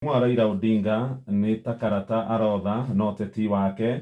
Mwa Raila Odinga nĩ ta karata arotha na ũteti wake.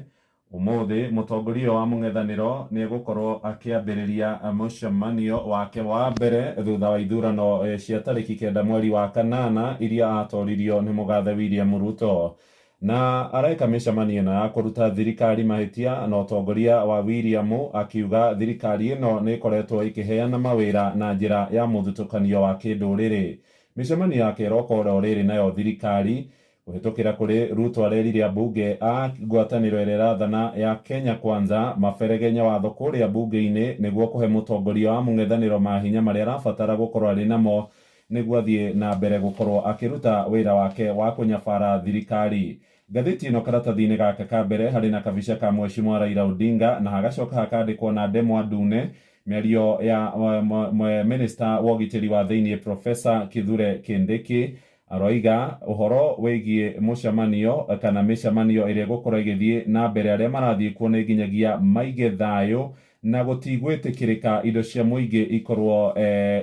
Ũmũthĩ mũtongoria ũyũ wa mũng'ethanĩro nĩ egũkorwo akĩambĩrĩria mũcemanio wake wa mbere thutha wa ithurano cia tarĩki 9 mweri wa kanana iria atoririo nĩ mũgathe William Ruto. Na areka mĩcemanio ĩno ya kũruta thirikari mahĩtia na ũtongoria wa William akiuga thirikari ĩno nĩ ĩkoretwo ĩkĩheana mawĩra na njĩra ya mũthutũkanio wa kĩndũrĩrĩ. Mĩcemanio yake ĩroka oro rĩrĩ nayo thirikari kũhĩtũkĩra kũrĩ Ruto arerire ambunge a ngwatanĩro ĩrĩa ĩrathana ya Kenya Kwanza maberegenye watho kũrĩa mbunge-inĩ nĩguo kũhe mũtongoria wa mũng'ethanĩro mahinya marĩa arabatara gũkorwo arĩ namo nĩguo athiĩ na mbere gũkorwo akĩruta wĩra wake wa kũnyabara thirikari. Ngathĩti ĩno karatathi-inĩ gaka ka mbere harĩ na kabica ka Mheshimiwa Raila Odinga na hagacoka hakandĩkwo na ndemwa ndune mĩario ya Minister wa ũgitĩri wa thĩinĩ Professor Kithure Kindiki. Aroiga ũhoro wĩgiĩ mũcemanio kana mĩcemanio ĩrĩa ĩgũkorwo ĩgĩthiĩ na mbere arĩa marathiĩ kuo nĩ nginyagia maige thayũ na gũtigwĩtĩkĩrĩka indo cia mũingĩ ikorwo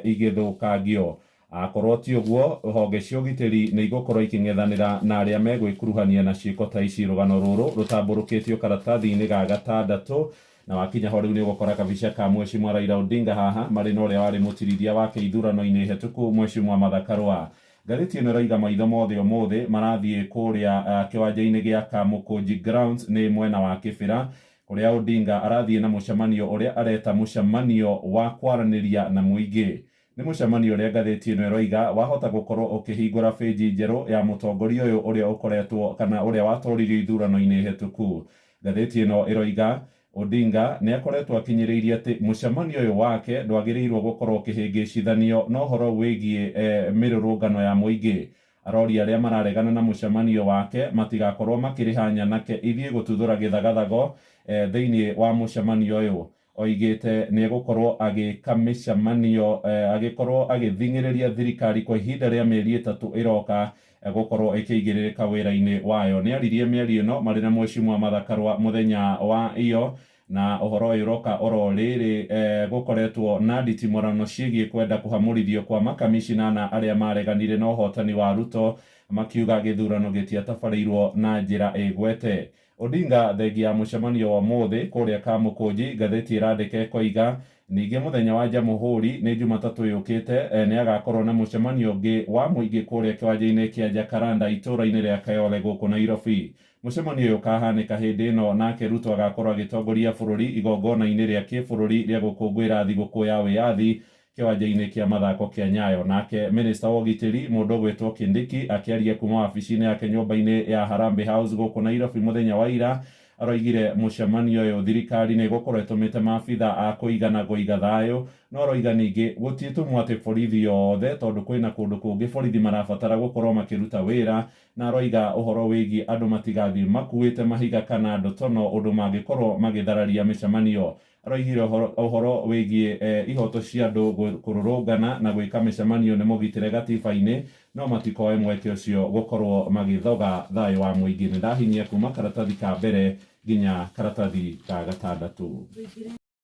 igĩthũkangio. Akorwo ti ũguo honge cia ũgitĩri nĩ igũkorwo ikĩng'ethanĩra na arĩa megwĩkuruhania na ciĩko ta ici. Rũgano rũrũ rũtambũrũkĩtio karatathi-inĩ ga gatandatũ na wakinya ho rĩu nĩ ũgũkora kabica ka Mheshimiwa Raila Odinga haha marĩ na ũrĩa warĩ mũtirithia wake ithurano-inĩ hetũku Mheshimiwa Martha Karua. Ngathĩti ĩno ĩroiga maitho mothe ũmũthĩ marathiĩ kũrĩa kĩwanja-inĩ gĩa Kamũkũnji Grounds nĩ mwena wa Kĩbĩra kũrĩa Odinga arathiĩ na mũcemanio ũrĩa areta mũcemanio wa kwaranĩria na mũingĩ. Nĩ mũcemanio ũrĩa ngathĩti ĩno ĩroiga wahota gũkorwo ũkĩhingũra bĩnji njerũ ya mũtongoria ũyũ ũrĩa ũkoretwo kana ũrĩa watoririo ithurano-inĩ hetũku. Ngathĩti ĩno ĩroiga Odinga nĩ akoretwo akinyĩrĩirie atĩ mũcemanio ũyũ wake ndwagĩrĩirwo gũkorwo ũkĩhĩngĩcithanio na ũhoro wĩgiĩ mĩrũrũngano ya mũingĩ. Aroria arĩa mararegana na mũcemanio wake matigakorwo makĩrĩha nyanake ithiĩ gũtuthũra gĩthagathago thĩinĩ wa mũcemanio ũyũ. Oigĩte nĩ egũkorwo agĩka mĩcemanio agĩkorwo agĩthing'ĩrĩria thirikari kwa ihinda rĩa mĩeri 3 ĩroka gũkorwo ĩkĩigĩrĩrĩka wĩra-inĩ wayo. Nĩ aririe mĩario ĩno marĩ na Mheshimiwa Martha Karua mũthenya wa iyo na ũhoro ũyũ ũroka oro rĩrĩ gũkoretwo na nditimũrano ciĩgiĩ kwenda kũhamũrithio kwa makamishina na arĩa mareganire na ũhotani wa Ruto makiuga gĩthurano gĩtiatabarĩirwo na njĩra ĩgwete. Odinga thengia ya mũcemanio wa ũmũthĩ kũrĩa Kamũkũnji ngathĩti ĩrandĩka ĩkoiga ningĩ mũthenya wa Jamhuri nĩ Jumatatũ yũkĩte nĩ agakorwo na mũcemanio ũngĩ wa mũingĩ kũrĩa kĩwanja-inĩ kĩa Jacaranda itũũra-inĩ rĩa Kayole gũkũ Nairobi. Mũcemanio ũyũ ũkahanĩka hĩndĩ ĩno nake Ruto agakorwo agĩtongoria bũrũri igongona-inĩ rĩa kĩbũrũri rĩa gũkũngũĩra thigũkũ ya wĩyathi kĩwanja-inĩ kĩa mathako kĩa Nyayo. Nake Minister wa ũgitĩri mũndũ ũgwĩtwo Kindiki akĩaria kuma wabici-inĩ yake nyũmba-inĩ ya Harambee House gũkũ Nairobi mũthenya wa ira aroigire mũcemanio ũyũ thirikari nĩ ĩgũkorwo ĩtũmĩte maabitha a kũigana kũiga thayũ no aroiga ningĩ gũtiĩtũmwo atĩ borithi othe tondũ kwĩna kũndũ kũngĩ borithi marabatara gũkorwo makĩruta wĩra na aroiga ũhoro wĩgiĩ andũ matigathiĩ makuĩte mahiga kana ndotono ũndũ mangĩkorwo magĩthararia mĩcemanio. Aroigire ũhoro wĩgiĩ ihoto cia andũ kũrũrũngana na gwĩka mĩcemanio nĩ mũgitĩre gatiba-inĩ no matikoe mweke ũcio gũkorwo magĩthoga thayũ wa mũingĩ. Nĩ ndahinyia kuma karatathi ka mbere nginya karatathi ka gatandatũ.